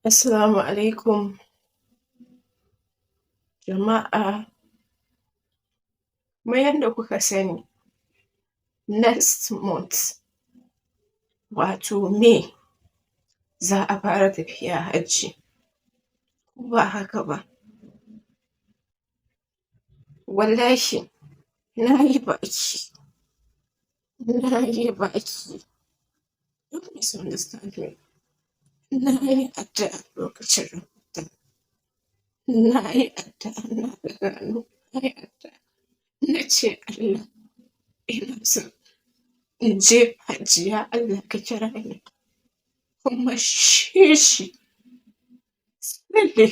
Assalamu alaikum jama'a. Kamar yanda kuka sani, next month, wato May, za a fara tafiya hajji, ko ba haka ba? Wallahi nayi baki, nayi baki, don't misunderstand me, nayi addu'a lokacin Ramadan, nayi addu'a, na ɗaga hannu nayi addu'a, nace Allah, ina son in je hajji, ya Allah ka kira ni. Kuma shishi, sile,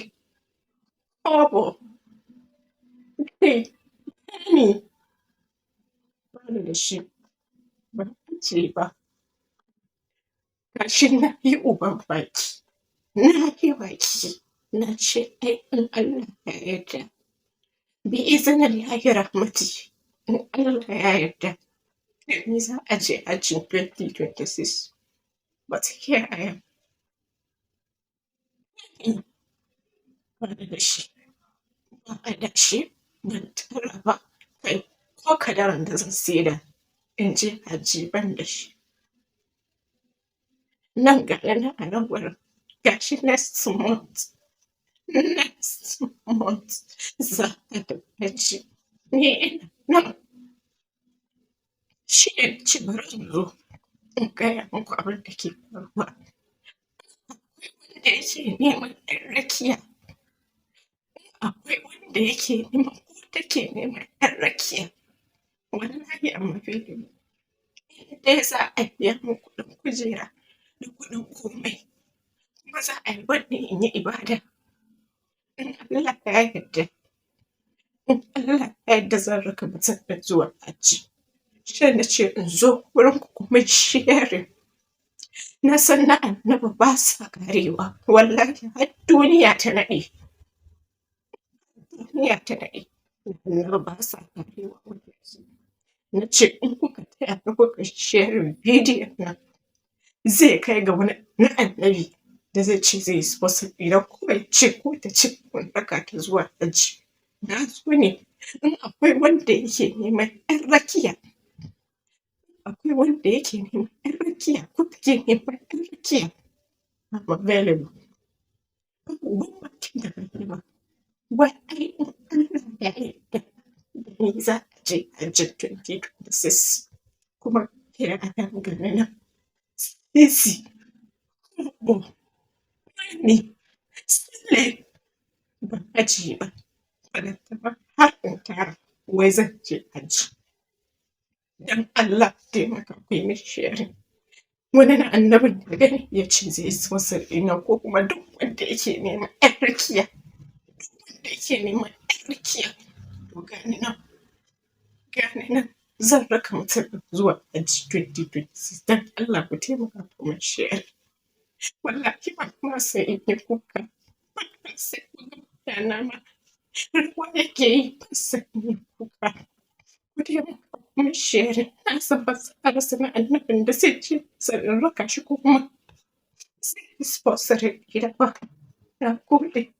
kobo, kai penny bani da shi, ban ajiye ba. Gashi nayi uban baki, nayi baki, nace ai in Allah ya yarda, bi'iznillahi rahmatihi, in Allah ya yarda dani za a je hajjin 2026, but here I am, penny bani da shi, ba adashi, ban tara ba, kai ko kadaran da zan saida in je hajji ban da shi. Nan gani nan a nan gurin, gashi next month, next month za a tafi hajji, ni ina nan. Shine nace bari in zo in gaya muku abin da ke faruwa. Akwai wanda yake neman ƴar rakiya, akwai wanda yake neman ko take neman ƴar rakiya, wallahi I'm available. In dai za a biya min kuɗin kujera da kuɗin komai, kuma za a barni in yi ibada, in Allah ya yarda, in Allah ya yarda, zan raka mutum ɗin zuwa hajji. Shine nace in zo wurin ku ku min sharing. Na san na Annabi ba sa ƙarewa, wallahi har duniya ta naɗe. Duniya ta naɗe, na Annabi ba sa ƙarewa wallahi. Nace in kuka taya ni kuka sharing bidiyon nan, zai kai ga wani na Annabi da zai ce zai yi sponsor ɗina, ko ya ce ko ta ce in raka ta zuwa hajji. Na zo ne in akwai wanda yake neman ƴar rakiya, akwai wanda yake neman ƴar rakiya ko take neman ƴar rakiya, I'm available. Babu uban bakin da ban yi ba. Wai ai in Allah ya yarda da ni za a je hajjin 2026, kuma here I am, gani nan, sisi, kobo, penny, sile ban ajiye ba, balantana har in tara wai zan je hajji. Dan Allah ku taimaka ku yi min sharing. Wani na Annabin ya gani ya ce zai yi sponsor ɗina, ko kuma duk wanda yake neman ƴar rakiya, duk wanda yake neman ƴar rakiya, to gani nan, gani nan, zan raka mutum ɗin zuwa hajji 2026. Dan Allah ku taimaka ku min sharing. Wallahi ba na son in yi kuka, ba na son ku ga muryana ma rawa yake yi, ban son in yi kuka. Ku taimaka ku min sharing. Na san ba za a rasa na Annabin da zai ce zan raka shi ko kuma zai yi sponsoring ɗina ba. Na gode.